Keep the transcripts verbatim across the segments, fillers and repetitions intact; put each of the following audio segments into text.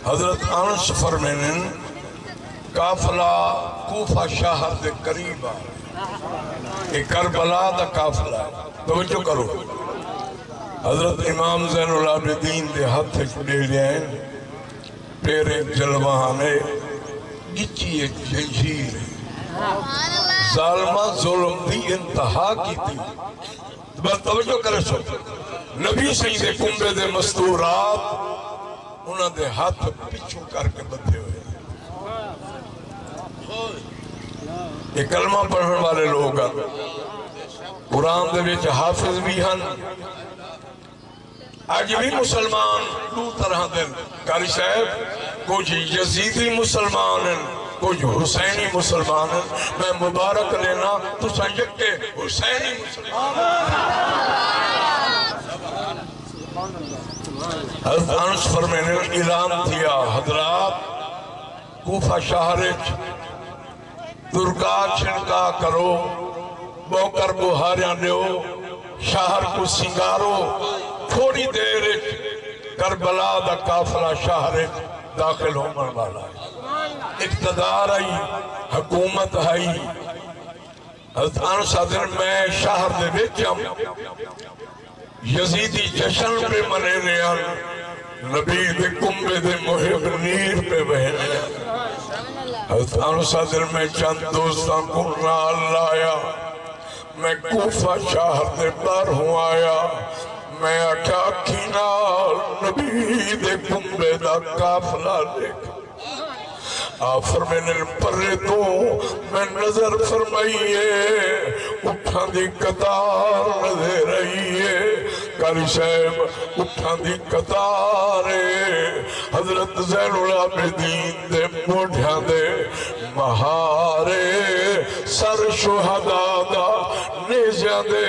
حضرت انس فرمیندن، قافلہ کوفہ شہر دے قریب آ، اے کربلا دا قافلہ ہے۔ توجہ کرو، حضرت امام زین العابدین دے ہتھ اچ ٻیڑیاں ہن، پیریں جلوان ہے، ڳچی اچ زنجیر ہے۔ ظالماں ظلم دی انتہا کیتی۔ بس توجہ کرے سو، نبی سائیں دے کنبے دے مستورات، انہاں دے ہتھ پچھوں کر کے ٻدھے ہوئے۔ یہ کلمہ پڑھن والے لوگ ہن، قرآن دے وچ حافظ بھی ہن۔ اڄ بھی مسلمان ݙو طرح دے ہن۔ قاری صاحب، کجھ یزیدی مسلمان ہن، کجھ حسینی مسلمان ہن۔ میں مبارک ݙینا، تساں یکے حسینی مسلمان۔ حضرت انس فرمیندن، اعلان تھیا، حضرات، کوفہ شہر اچ درکا چھنکا کرو، ٻہہ کر ٻہاریاں ݙیو، شہر کوں سنگارو۔ تھوڑی دیر اچ کربلا دا قافلہ شہر اچ داخل ہووݨ والا ہے۔ اقتدار ہئی، حکومت ہئی۔ حضرت انس آہدن، میں شہر دے وچ ہم، یزیدی جشن پئے منیندے ہن، نبی دے کنبے دے محب نیر پئے وہیندے ہن۔ حضرت انس آہدن، میں چند دوستاں کوں نال لایا، میں کوفہ شہر دے ٻاہروں آیا، میں آکھیا، اکھیں نال نبی دے کنبے دا قافلہ ݙیکھ۔ آپ فرمیندن، پرے توں میں نظر فرمائی ہے، اٹھاں دی قطار نظر آئی ہے۔ قاری صاحب، اٹھاں دی قطار ہے۔ حضرت زین العابدین دے موڈھیاں دے مہار ہے، سر شہداء دا نیزیاں دے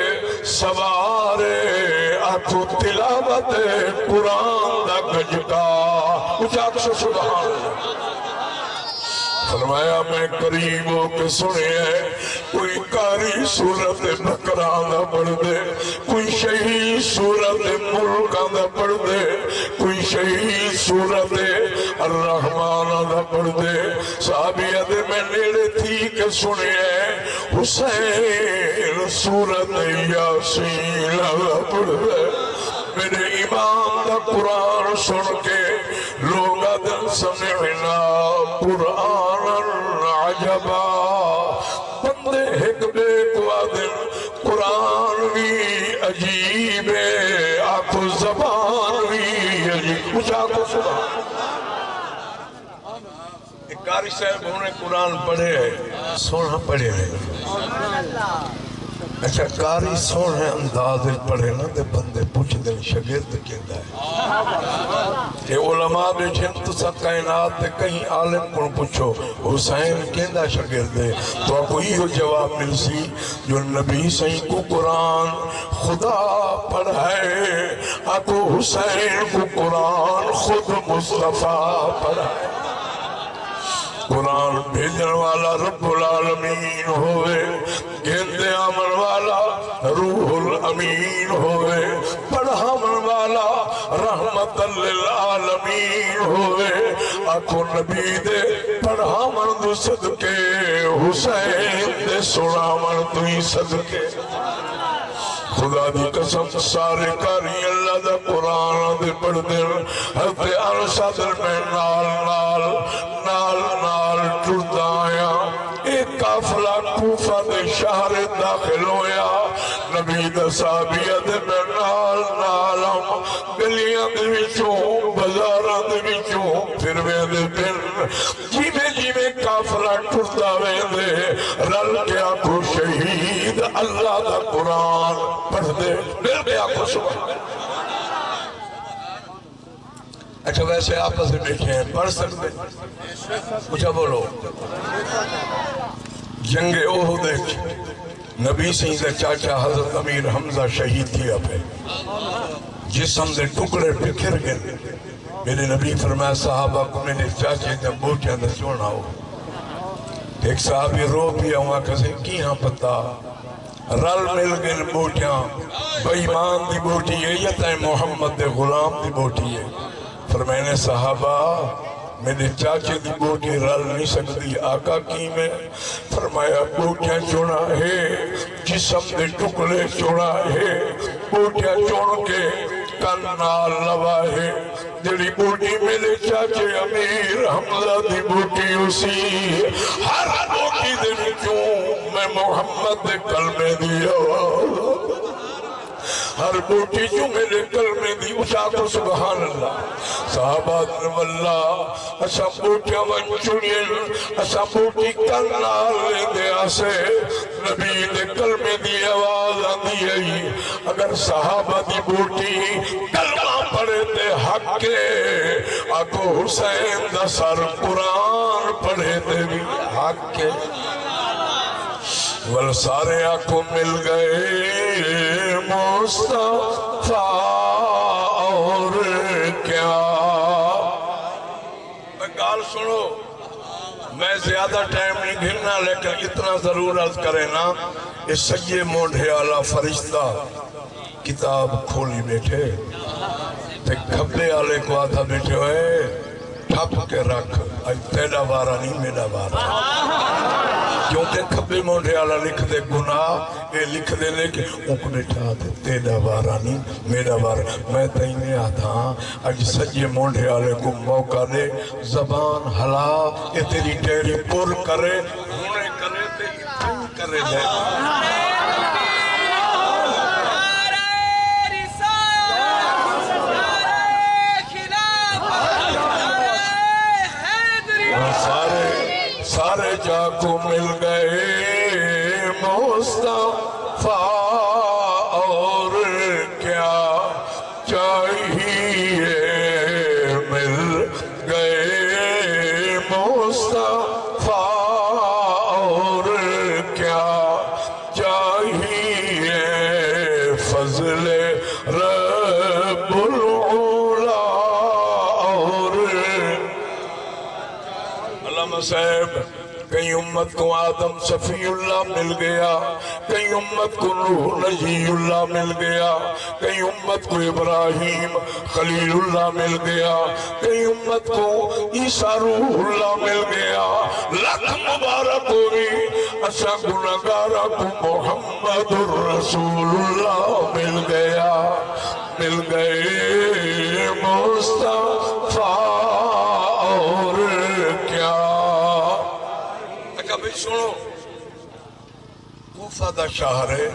سوار ہے، آکھو تلاوت قرآن دا گجکا۔ اچا آکھو سبحان اللہ۔ فرمایا، میں قریب ہو کے سنیا ہے، کوئی قاری سورت بقرہ دا پڑھدے، کوئی شہید سورت ملک دا پڑھدے، کوئی شہید سورت الرحمن دا پڑھدے۔ صحابی آہدے، میں نیڑے تھی کے سنیا ہے، حسین سورت یاسین دا پڑھدے۔ میرے امام دا قرآن سن کے لوگ آہدن، سمعنا قرآنا عجبا۔ بندے ہک ٻئے کوں آہدن، قرآن وی عجیب ہے، آکھو زبان وی عجیب۔ اچا آکھو سبحان۔ اے قاری صاحب ہݨے قرآن پڑھے ہے، سوہݨا پڑھے ہے۔ اچھا، قاری سوہݨے انداز وچ پڑھے نا تے بندے پچھدن، شاگرد کیندا ہے؟ اے علماء ٻیٹھن، تساں کائنات دے کہیں عالم کوں پچھو، حسین کیندا شاگرد ہے؟ تہاکوں ایہو جواب ملسی جو نبی سائیں کوں قرآن خدا پڑھائے، آکھو حسین کوں قرآن خود مصطفیٰ پڑھائے۔ قرآن بھیجݨ والا رب العالمین ہووے، گھن تے آوݨ والا روح الامین ہووے، پڑھاوݨ والا رحمت للعالمین ہووے۔ آکھو نبی دے پڑھاوݨ دے صدقے، حسین دے سݨاوݨ توں ہی صدقے۔ خدا دی قسم، سارے قاری اللہ دا قرآن دے پڑھدن۔ حضرت انس آہدن، میں نال نال، نال نال ٹردا آیا۔ اے قافلہ کوفہ دے شہر داخل ہویا۔ نبی دا صحابی آہدے، میں نال نال ہم، گلیاں دے وچوں، بازاراں دے وچوں پھر ویندے پن۔ جیویں جیویں قافلہ ٹردا ویندے، رل کے آکھو، شہید اللہ دا قرآن پڑھدے، مل کے آکھو، سبحان اللہ۔ اچھا، ویسے آپس میں بیٹھے ہیں، پڑھ سکتے ہیں؟ اچھا بولو۔ جنگ احد وچ نبی سائیں دا چاچا حضرت امیر حمزہ شہید تھیا پئے، جسم دے ٹکڑے بکھر ڳئے۔ میرے نبی فرمایا، صحابہ کوں میرے چاچے دیاں ٻوٹیاں دا چوݨا ہو۔ ہک صحابی رو پیا، اوں آکھیا، سائیں کیہاں پتہ؟ رل مل ڳئن ٻوٹیاں، بے ایمان دی ٻوٹی ہے یا تیں محمد دے غلام دی ٻوٹی ہے؟ فرمائے نے، صحابہ، میݙے چاچے دی ٻوٹی رل نی سڳدی، آقا کیویں؟ فرمایا، ٻوٹیاں چݨا ہے، جسم دے ٹکڑے چݨا ہے، ٻوٹیاں چݨ کے کن نال لوا ہے۔ جیڑھی ٻوٹی میݙے چاچے امیر حمزہ دی ٻوٹی ہوسی، ہر ٻوٹی دے وچوں میں محمد دے کلمے دی آواز، ہر ٻوٹی چوں میݙے کلمے دی، اچا آکھو سبحان اللہ۔ صحابہ آکھن، واللہ اساں ٻوٹیاں ونڄ چݨین، اساں ٻوٹی کن نال لیندے ہاسے، نبی دے کلمے دی آواز آندی ہئی۔ اگر صحابہ دی ٻوٹی کلمہ پڑھے تے حق ہے، آکھو حسین دا سر قرآن پڑھے تے وی حق ہے۔ ول سارے آکھو مل گئے مصطفیٰ اور کیا۔ میں ڳالھ سُݨو، میں زیادہ ٹائم نہیں گھننا، لیکن اتنا ضرور عرض کرے نا، اے سڄے مونڈھے آلا فرشتہ کتاب کھولی ٻیٹھے تے کھٻے آلے کوں آہدا ٻیٹھے، اوئے ٹھپ کے رکھ، اڄ تیݙا وارا نہیں، میݙا وارا۔ کیونکہ کھٻے مونڈھے آلا لکھدے گناہ، اے لکھدے نے کہ اونکوں ٻیٹھا تے تیݙا وارا نہیں، میݙا وارا۔ میں تاں ایویں آہداں، اڄ سڄے مونڈھے آلے کوں موقع ݙے، زبان ہلا، اے تیݙی ڈیری پر کرے، ہݨے کرے تے اتھائیں کرے ݙے۔ سارے، سارے جا کوں مل گئے مصطفیٰ، اور کیا چاہیے؟ مل گئے مصطفیٰ، اور کیا چاہیے؟ فضل رب العلا اور علامہ صاحب، کہیں امت کوں آدم صفی اللہ مل ڳیا، کہیں امت کوں نوح نجی اللہ مل ڳیا، کہیں امت کوں ابراہیم خلیل اللہ مل ڳیا، کہیں امت کوں عیسیٰ روح اللہ مل ڳیا۔ لکھ مبارک ہووی، اساں گناہگاراں کوں محمد رسول اللہ مل ڳیا۔ مل گئے مصطفیٰ اور کیا۔ اچھا بھئی سُݨو، کوفہ دا شہر ہے،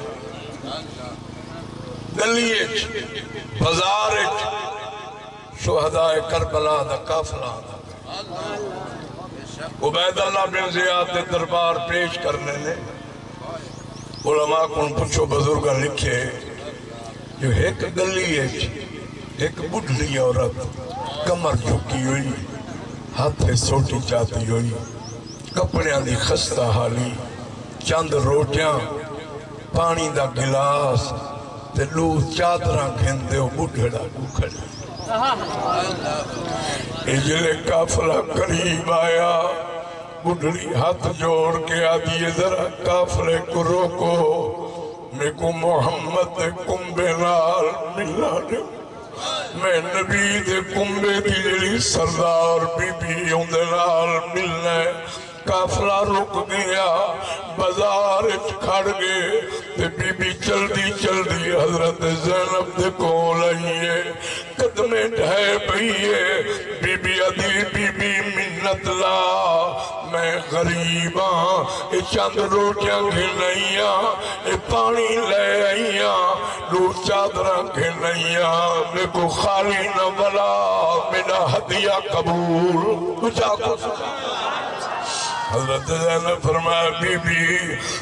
ڳلی اچ، بازار اچ شہدائے کربلا دا قافلہ آندا۔ عبید اللہ بن زیاد دے دربار پیش کرݨے نے۔ علماء کوں پچھو، بزرگاں لکھے جو ہک ڳلی اچ ہک ٻڈھڑی عورت کمر جھکی ہوئی، ہتھ اچ سوٹی چاتی ہوئی، کپڑیاں دی خستہ حالی، چند روٹیاں، پاݨی دا گلاس تے ݙو چادراں گھن تے او ٻڈھڑا ݙو کھڑی۔ اے جلے قافلہ قریب آیا، ٻڈھڑی ہتھ جوڑ کے آہدی ہے، ذرا قافلے کوں روکو، میکوں محمد دے کنبے نال ملݨ ݙیو۔ میں نبی دے کنبے دی جیڑھی سردار بی بی اوندے نال ملݨا ہے۔ قافلہ رک ڳیا، بازار اچ کھڑ ڳئے تے بی بی چلدی چلدی حضرت زینب دے کول آئی ہے۔ قدمیں ڈھہے پئی ہے۔ بی بی آہدی، بی بی منت لا، میں غریب ہاں، اے چند روٹیاں گھن آئی ہاں، اے پاݨی لے آئی ہاں، ݙو چادراں گھن آئی ہاں، میکوں خالی نہ ولا، میݙا ہدیہ قبول۔ اچا آکھو۔ حضرت زینب فرمایا، بی بی،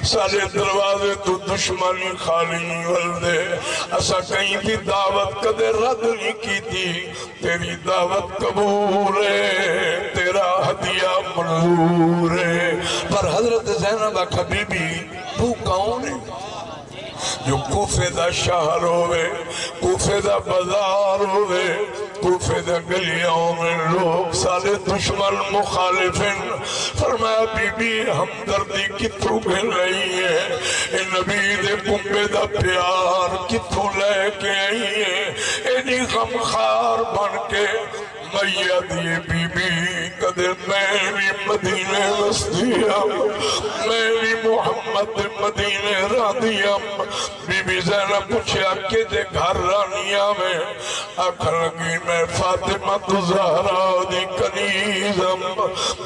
ساݙے دروازے توں دشمن خالی نہیں ولدے، اساں کہیں دی دعوت کدے رد نہیں کیتی، تیری دعوت قبول ہے، تیرا ہدیہ منظور ہے۔ پر حضرت زینب آکھا، بی بی، توں کون ہے؟ جو کوفے دا شہر ہووے، کوفے دا بازار ہووے، کوفے دا ڳلیاں ہوون، لوک ساݙے دشمن مخالف ہن۔ فرمایا، بی بی، ہمدردی کتھوں گھن آئی ہے؟ اے نبی دے کنبے دا پیار کتھوں لے کے آئی ہے؟ ایݙی غمخوار بݨ کے میہ دی بی بی، کدے میں وی مدینے وسدی ہم، میں وی محمد دے مدینے رہندی ہم۔ بی بی زینب پچھیا، کیندے گھر رہندی ہاویں؟ آکھن لگی، میں فاطمہ الزہرا دی کنیز ہم،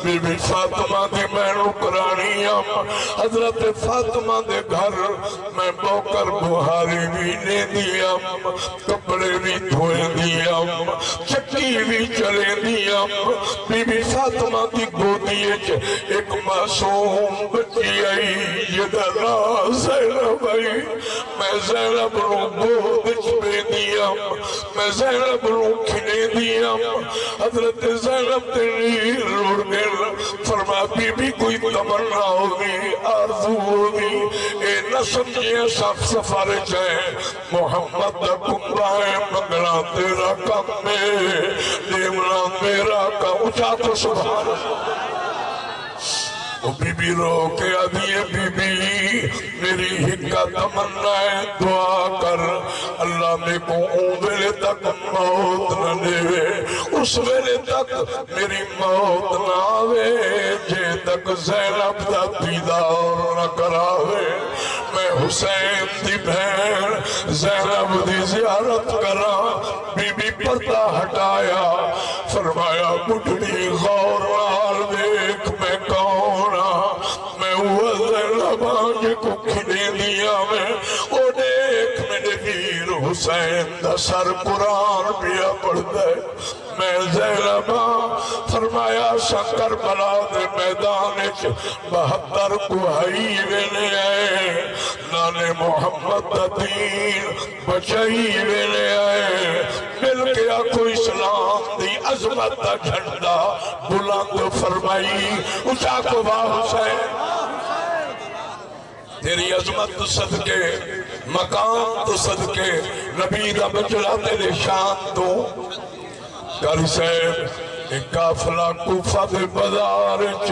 بی بی فاطمہ دی میں نوکرانی ہم۔ حضرت فاطمہ دے گھر میں ٻوکر ٻوہاری وی ݙیندی ہم، کپڑے وی دھویندی ہم، چکی وی چلیندی ہم۔ بی بی فاطمہ دی گودی اچ ہک معصوم ٻچی ہئی، جیندا ناں زینب ہئی۔ میں زینب نوں گود اچ پیندی ہم، میں زینب نوں کھنیندی ہم۔ حضرت زینب دے نیر لڑ ڳئن۔ فرمایا، بی بی، کوئی تمنا ہووی، آرزو ہووی، اے نہ سمجھیں اساں سفر اچ ہیں، محمد دا کنبہ ہے، منگݨا تیرا کم ہے، ݙیوݨا میرا کم۔ اچا آکھو سبحان اللہ۔ او بی بی رو کے آدھی ہے، بی بی، میری ہکا تمنا ہے، دعا کر، اللہ میکوں اوں ویلے تک موت نہ ݙیوے، اس ویلے تک میری موت نہ آوے، جے تک زینب دا دیدار نہ کراوے۔ میں حسین دی بھیݨ زینب دی زیارت کراں۔ بی بی پردہ ہٹایا، فرمایا، ٻڈھڑی، غور نال ݙیکھ، میں کون ہاں؟ میں اوہا زینب ہاں جیکوں کھنیندی ہاویں۔ او ݙیکھ، میݙے ویر حسین دا سر قرآن پیا پڑھدا ہے۔ میں زینب ہاں۔ فرمایا، اساں کربلا دے میدان اچ بہتر کوہائی ویلے آئے، نانے محمد دا دین بچائی ویلے آئے۔ مل کے آکھو، اسلام دی عظمت دا جھنڈا بلند فرمائی۔ اچا آکھو، واہ حسین۔ تیری عظمت توں صدقے، مقام توں صدقے، نبی دا بچڑا تیݙے شان توں۔ قاری صاحب، اے قافلہ کوفہ دے بازار اچ،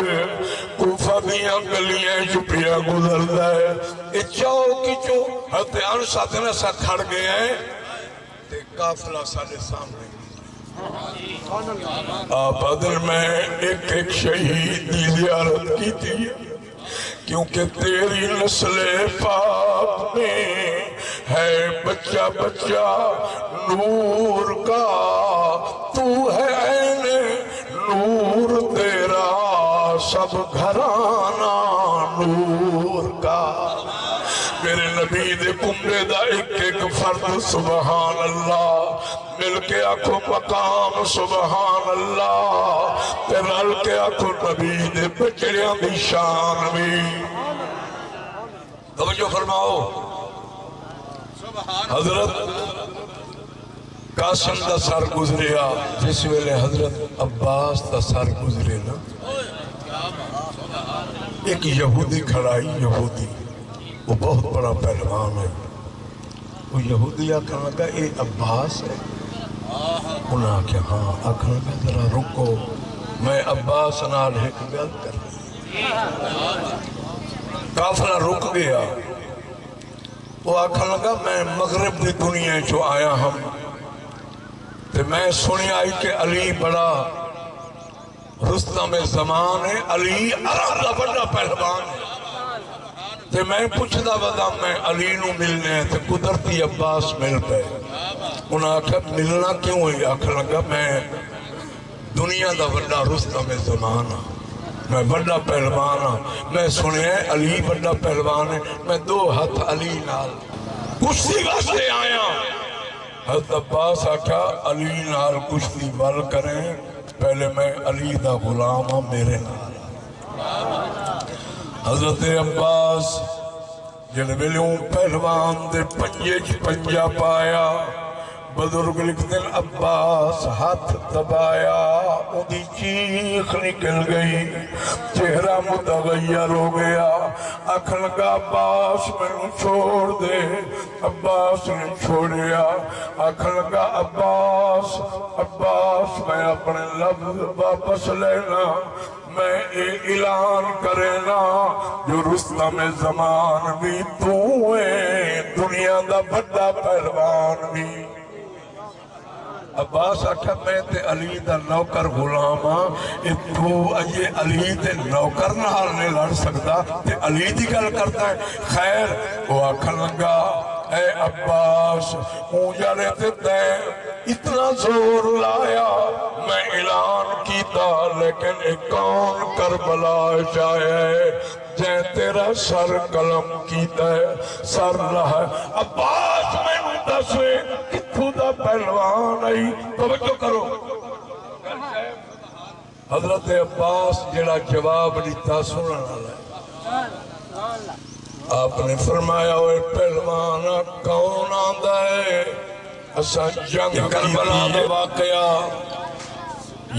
کوفہ دیاں گلیاں اچ پیا گزردا ہے۔ اے چوک اچوں حضرت انس آکھدن، اساں کھڑ ڳئے ہیں تے قافلہ ساݙے سامݨے۔ آپ آدھن، میں ہک ہک شہید دی زیارت کیتی ہے، کیونکہ تیری نسل پاک میں ہے بچہ بچہ نور کا، تو ہے عین نور، تیرا سب گھرانہ نور کا۔ میرے نبی دے کنبے دا ہک ہک فرد، سبحان اللہ۔ مل کے آکھو، مقام سبحان اللہ، تے رل کے آکھو، نبی دے بچڑیاں دی شان وی۔ توجہ فرماؤ۔ حضرت قاسم دا سر گزریا، جس ویلے حضرت عباس دا سر گزرے نا، ایک یہودی کھڑا ہئی، یہودی، وہ بہت بڑا پہلوان ہے۔ وہ یہودی آکھݨ لڳا، اے عباس ہے؟ انہاں آکھیا، ہاں۔ آکھݨ لڳا، ذرا رکو، میں عباس نال ہک ڳالھ کرݨی۔ قافلہ رک ڳیا۔ وہ آکھݨ لڳا، میں مغرب دی دنیا چوں آیا ہم، تے میں سݨیا ہئی کہ علی بڑا رستم زمان ہے، علی عرب دا وݙا پہلوان ہے۔ تے میں پچھدا ودا، میں علی نوں ملݨے ہیں، تے قدرتی عباس مل پئے۔ انہاں آکھیا، ملݨا کیوں ہے؟ آکھݨ لڳا، میں دنیا دا وݙا رستم زمان ہاں، میں وݙا پہلوان ہاں، میں سݨیا ہے علی وݙا پہلوان ہے، میں ݙو ہتھ علی نال کشتی واسطے آیا۔ حضرت عباس آکھیا، علی نال کشتی ول کریں، پہلے میں علی دا غلام ہاں، میرے نال آ۔ حضرت عباس جݙے ویلے اوں پہلوان دے پنجے اچ پنجا پایا، بزرگ لکھدن، عباس ہتھ دبایا، اوندی چیخ نکل ڳئی، چہرہ متغیر ہو ڳیا، آکھݨ لڳا، عباس مینوں چھوڑ ݙے۔ عباس نے چھوڑیا، آکھݨ لڳا، عباس، عباس، میں اپݨے لفظ واپس لینا، میں اے اعلان کرینا جو رستم زمان وی توں ایں، دنیا دا وݙا پہلوان وی۔ عباس آکھیا، میں تے علی دا نوکر غلام ہاں، اے توں اڄے علی دے نوکر نال نئیں لڑ سڳدا تے علی دی ڳالھ کردا ہے۔ خیر، او آکھݨ لڳا، اے عباس، اوں ڄاݨے تے تیں اتنا زور لایا، میں اعلان کیتا، لیکن اے کون کربلا اچ آیا ہے؟ جیں تیرا سر قلم کیتا ہے، سر لہا ہے۔ عباس، مینوں ݙس، کتھوں دا پہلوان ہئی؟ توجہ کرو۔ حضرت عباس جیڑھا جواب ݙتا، سݨݨ والا ہے۔ آپ نے فرمایا، اوئے پہلوان، کون آندا ہے؟ اساں جنگ کربلا دا واقعہ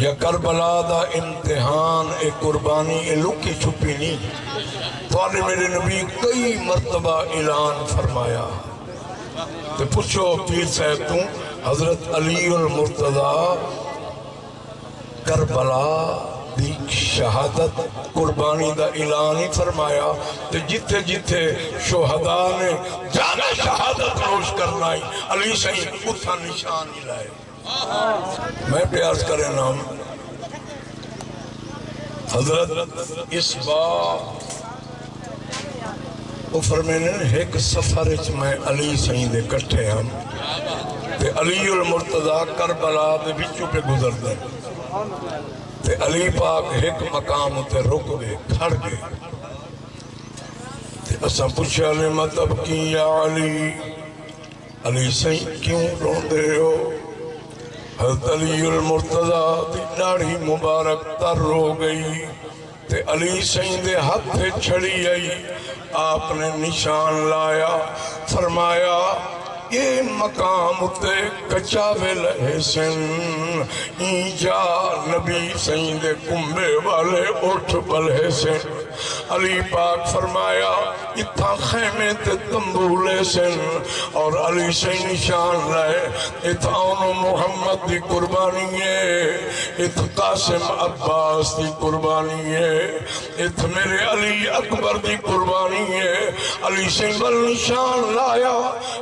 یا کربلا دا امتحان، اے قربانی، اے لکی چھپی نہیں۔ تہاݙے میرے نبی کئی مرتبہ اعلان فرمایا۔ تے پچھو پیر صاحب توں، حضرت علی المرتضی کربلا دی شہادت، قربانی دا اعلان ہی فرمایا، تے جتھے جتھے شہداء نے جام شہادت نوش کرنا ہی، علی سئیں اتھاں نشان ہی لائے۔ میں پیاس کرے نام حضرت اس با او فرمیندن، ہک سفر اچ میں علی سئیں دے کٹھے ہم تے علی المرتضی کربلا دے وچوں پہ گزردے تے علی پاک ہک مقام اتے رک گئے، کھڑ گئے۔ تے اساں پچھیا، لم تبکی یا علی؟ علی سئیں کیوں روندے ہو؟ حضرت علی المرتضی دی ݙاڑھی مبارک تر ہو ڳئی تے علی سئیں دے ہتھ اچ چھڑی آئی۔ آپ نے نشان لایا، فرمایا، اے مقام اتے کچاوے لہیسن، ایں جا نبی سئیں دے کنبے والے اٹھ ٻلہیسن۔ علی پاک فرمایا، اتھاں خیمے تے تمبو لیسن، اور علی سئیں نشان لائے، اتھ اونو محمد دی قربانی ہے، اتھ قاسم عباس دی قربانی ہے، اتھ میرے علی اکبر دی قربانی ہے۔ علی سئیں ول نشان لایا،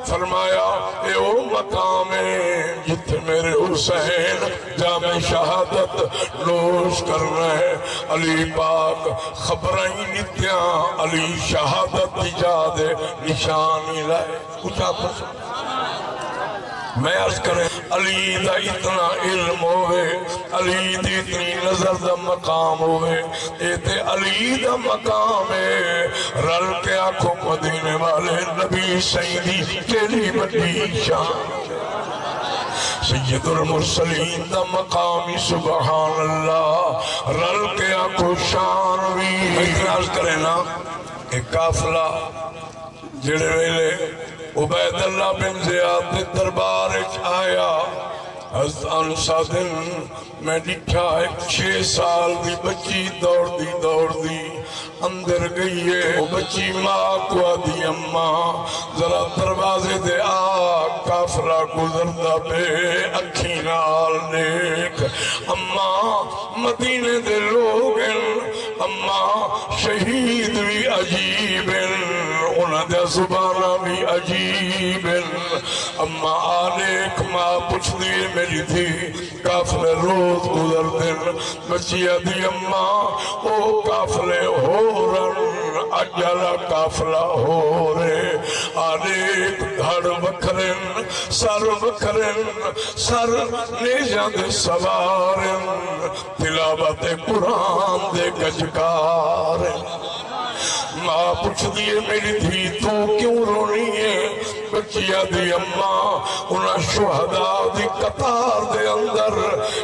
فرمایا، اے او مقام ہے جتھے میرے حسین جام شہادت نوش کرنا ہے۔ علی پاک خبراں ہی ݙتیاں، علی شہادت دی جا دے نشان ہی لائے۔ اچا پس میں عرض کریں، علی دا اتنا علم ہووے، علی دی اتنی نظر دا مقام ہووے، اے تے علی دا مقام ہے۔ رل کے آکھو، مدینے والے نبی سئیں دی کیڑھی وݙی شان۔ سید المرسلین دا مقام ہی سبحان اللہ، رل کے آکھو شان وی۔ میں اتنا عرض کریں نا، اے قافلہ جیڑھے ویلے عبید اللہ بن زیاد دے دربار اچ آیا، حضرت انس آہدن، میں ݙٹھا ہک چھ سال دی ٻچی دوڑدی دوڑدی اندر ڳئی ہے۔ او ٻچی ماء کوں آہدی، اماں، ذرا دروازے دے آ، قافلہ گزردا پئے، اکھیں نال ݙیکھ۔ اماں، مدینے دے لوگ ہن، اماں، شہید وی عجیب ہن، انہاں دیاں زباناں وی عجیب ہن۔ اماں، آ ݙیکھ، ماء پچھدی ہے، میݙی دھی، قافلے روز گزردن۔ ٻچی آہدی، اماں، او قافلے ہور ہن، اڄ آلا قافلہ ہور ہے۔ آ ݙیکھ، دھڑ وکھرن، سر وکھرن، سر نیزیاں دے سوار ہن، تلاوت قرآن دے گجکار ہن۔ ماء پچھدی ہے، میݙی دھی، توں کیوں رونی ہے؟ ٻچی آہدی، اماں، انہاں شہداء دی قطار دے اندر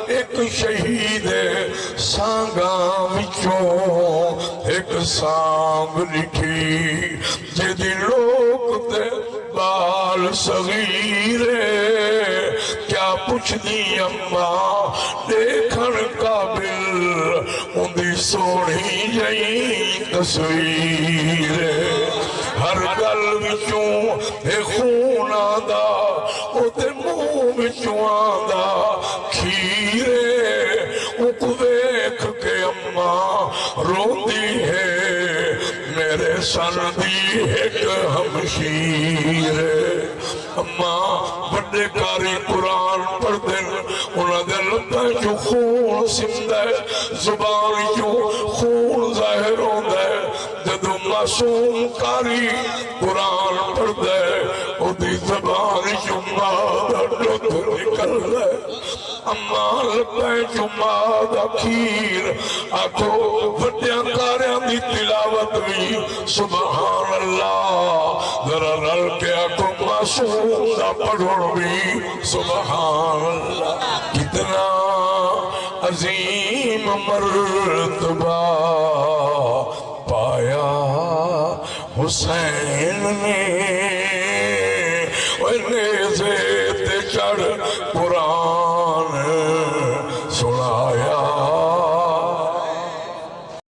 ہک شہید ہے، سانگاں وچوں ہک سانگ ݙٹھی، جیندی نوک تے ٻال صغیر ہے۔ کیا پچھدی اماں، ݙیکھݨ قابل اوندی سوہݨی جئیں تصویر۔ ہر ڳل وچوں ہے خون آندا، اوندے منہ وچوں آندا کھیر۔ اونکوں ویکھ کے اماں روندی ہے، میݙے سݨ دی ہک ہمشیر۔ اماں وݙے قاری قرآن پڑھدن، سمدا ہے، زبان چوں خون ظاہر ہوندا ہے۔ جدوں معصوم قاری قرآن پڑھدا ہے، اودی زبان چوں ماء دا ݙدھ نکلدا ہے۔ اماں لباں چوں ماء دا کھیر۔ آکھو، وݙیاں قاریاں دی تلاوت وی سبحان اللہ، ذرا رل کے آکھو، معصوم دا پڑھݨ وی سبحان اللہ۔ کتنا عظیم مرتبہ پایا حسین نے۔